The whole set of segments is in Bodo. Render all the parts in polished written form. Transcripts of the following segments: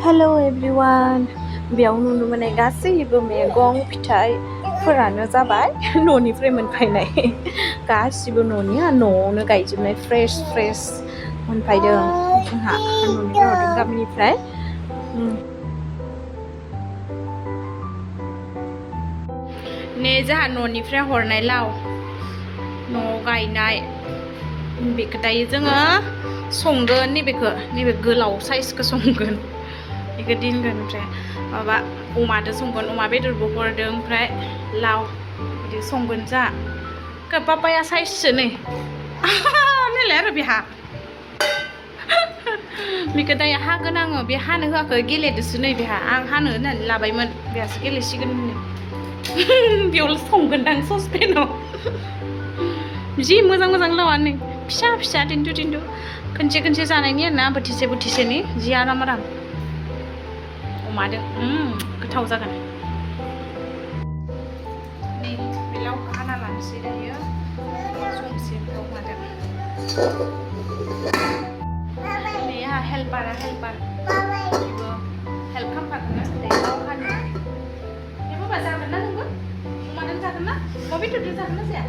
Hello everyone. बेयावनो नुनो मोननाय गासैबो मैगं फिथाइ फोरानो जाबाय न'निफ्राय मोनफैनाय गासिबो न'आवनो गायजोबनाय फ्रेश मोनफैदों जोंहा न'निफ्राय हरदों गामिनिफ्राय ने जोंहा न'निफ्राय हरनाय लाव न'आव गायनाय बेखौ दायो जोङो संगोन नैबे गोलाव साइजखौ संगोन बेखौ दिनगोन ओमफ्राय माबा अमादो संगोन अमा बेदरबो हरदों ओमफ्राय लाव बिदि संगोन जा पापाया साइजसो नै नैलाय आरो बेहा बेखौ दायो हागोन आङो बे हानो होआखै गेलेदोसो नै बेहा आं हानो होननानै लाबायमोन बेहासो गेलेसिगोन बेयाव संगोनदां ससपेनाव जि मोजां लावा नै फिसा दिन्थु खनसे जानायनि आरोना बोथिसेनि जि आराम अमादों गोथाव जागोन नै बे लावखौ हाना लानोसै दायो संसे अमादों नै आंहा हेल्पार बेबो हेल्प खालामफागोन दायो लाव हानो बे बाबा जागोन ना नोंबो अमादों जागोन ना अमा बेदरजों जागोन ना जाया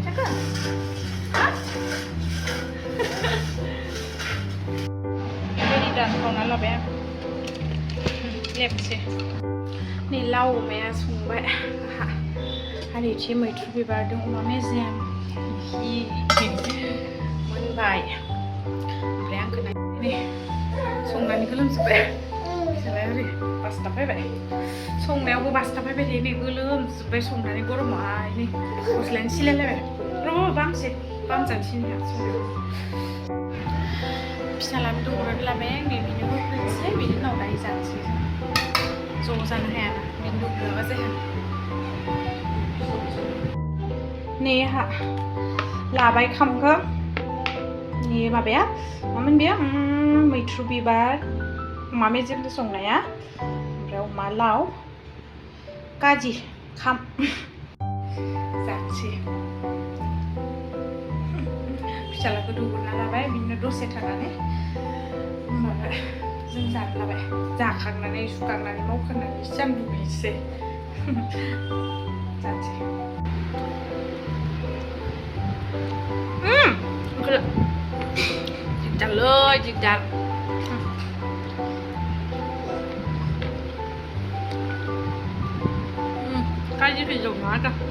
जागोन बेबायदि दानखावना लाबाय आं लेबसे नै लाव अमाया संबाय आरो इथिं मैथ्रु बिबारजों अमा मेजेम मोनबाय ओमफ्राय आंखौ नै संनानै गोलोमजोब्बाय ओरै बासथा फैबाय संनायावबो बासथा फैबाय दे नै गोलोमजोब्बाय संनानै गरमाव नै गस्लायानो सिलायलायबाय बामजानोसै संनायाव फिसालाबो दौग्रोना लाबाय आं बेनो होफैनोसै बिनि उनाव दायो जानोसै ज' जानो हायाना बेनो दौग्रोआबा जाया नै आंहा लाबाय खामखौ नै माबाया मामोन बेयो मैथ्रु बिबार अमा मेजेमजों संनाया ओमफ्राय अमा लाव काजि खाम जानोसै फिसालाखौ दौग्रोना लाबाय बिदिनो दसे थानानै माबा जों जानो लाबाय जाखांनानै सुखांनानै मावखांनानै जों दुगैनोसै जानोसै दिगदार काजिखौ जौना आरो gak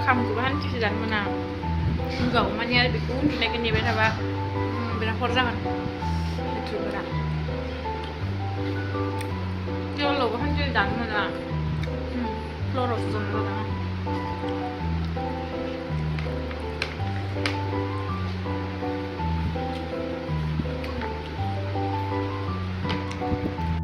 खामखौबो हान्थिसे जानो मोना गाव माने आरो बेखौ उन्दुनायखौ नेबाय थाबा बिराद हर जागोन बेथुफोरा टेबोलावबो हान्थिसे जानो मोना फ्ल'रावसो ज'नो मोना